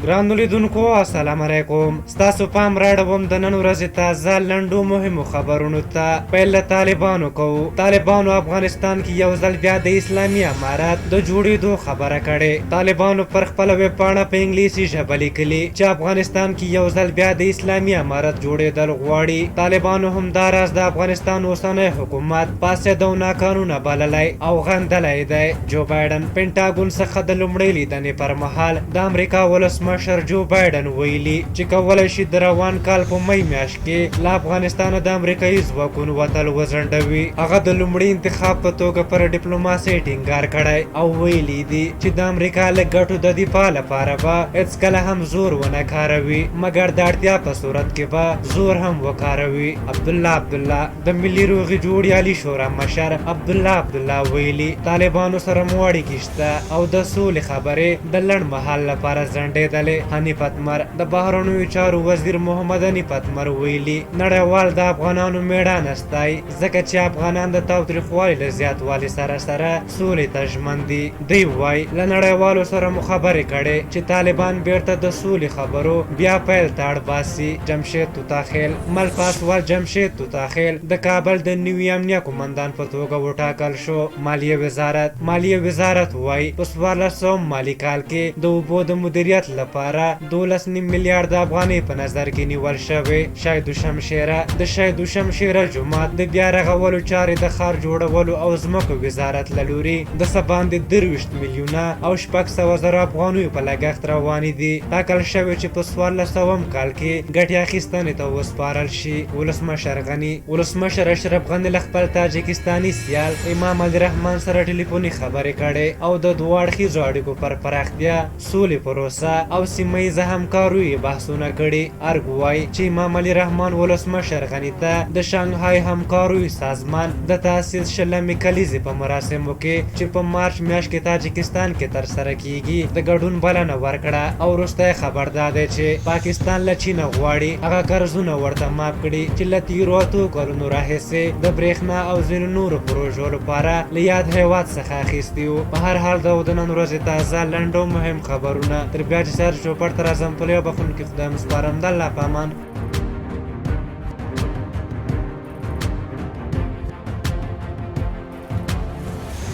ګرانو لیدونکو السلام علیکم، ستاسو پام راړوم د نن ورځې تازه لنډو مهمو خبرونو ته. پیل له طالبانو کوو. طالبانو افغانستان کې یو ځل بیا د اسلامي امارت د جوړېدو خبره کړې. طالبانو پر خپله ویبپاڼه په انګلیسي ژبه لیکلي چې افغانستان کې یو ځل بیا د اسلامي امارت جوړېدل غواړي. طالبانو همداراز د افغانستان اوسنی حکومت فاسد او ناقانونه بللی او غندلی دی. جو بایډن پنټاګون څخه د لومړۍ لیدنې پر مهال د امریکا ولسمشر جو بایډن ویلي چې کولی شي د روان کال په مۍ میاشت کې له افغانستانه د امریکایي ځواکونو وتل وځنډوي. هغه د لومړي انتخاب په توګه پر ډیپلوماسۍ ټینګار کړی او ویلي دي چې د امریکا له ګټو د دفاع لپاره به هېڅکله هم زور ونه کاروي، مګر د اړتیا په صورت کې به زور هم وکاروي. عبدالله عبدالله د ملي روغې جوړې عالي شورا مشر عبدالله عبدالله ویلي طالبانو سره مو اړیکې شته او د سولې خبرې د لنډ مهال لپاره ځنډېدلې. حنیف اتمر د بهرنیو چارو وزیر محمد حنیف اتمر ویلي نړیوال د افغانانو مېړانه ستایي، ځکه چې افغانان د تاوتریخوالي له زیاتوالي سره سره سولې ته ژمن دي. دوی وایي له نړیوالو سره مو خبرې کړې چې طالبان بیرته د سولې خبرو بیا پیل ته اړ باسي. جمشید توتاخیل مل پاسوال جمشید توتاخیل د کابل د نوي امنیه قومندان په توګه وټاکل شو. مالیې وزارت وایي په 14 مالي کال کې د اوبو د مدیریت لپاره 12.5 میلیارډ افغانۍ په نظر کې نیول شوې. شاهدوشمشیره د شاهدوشمشیره جومات د بیا رغولو چارې د ښار جوړولو او ځمکو وزارت له لوري د څه باندې 23 میلیونه او 600,000 افغانیو په لګښت روانې دي. ټاکل شوې چې په 14 کال کې ګټې اخیستنې ته وسپارل شي. ولسمشر اشرف غني له خپل تاجکستاني سیال امام علي رحمان سره ټلیفوني خبرې کړې او د دوه اړخیزو اړیکو پر پراختیا، سولې پروسه او سیمه ییزه همکاریو یې بحثونه کړي. ارګ وایي چې امام علي رحمان ولسمشر غني ته د شانګهای همکاریو سازمان د تاسیس 20مې کلیزې په مراسمو کې چې په مارچ میاشت کې تاجکستان کې ترسره کیږي د ګډون بلنه ورکړه. او وروستی خبر دا دی چې پاکستان له چینه غواړي هغه قرضونه ورته معاف کړي چې له تیرو 8 کلونو راهیسې د برېښنا او ځینو نورو پروژو لپاره له یاد هیواد څخه اخیستي وو. په هر حال دا و د نن ورځې تازه لنډ او مهم خبرونه. تر بیا چې سر چوپړ ته راځم، په لوی بخښونکي خدای مو سپارم. د الله په امان.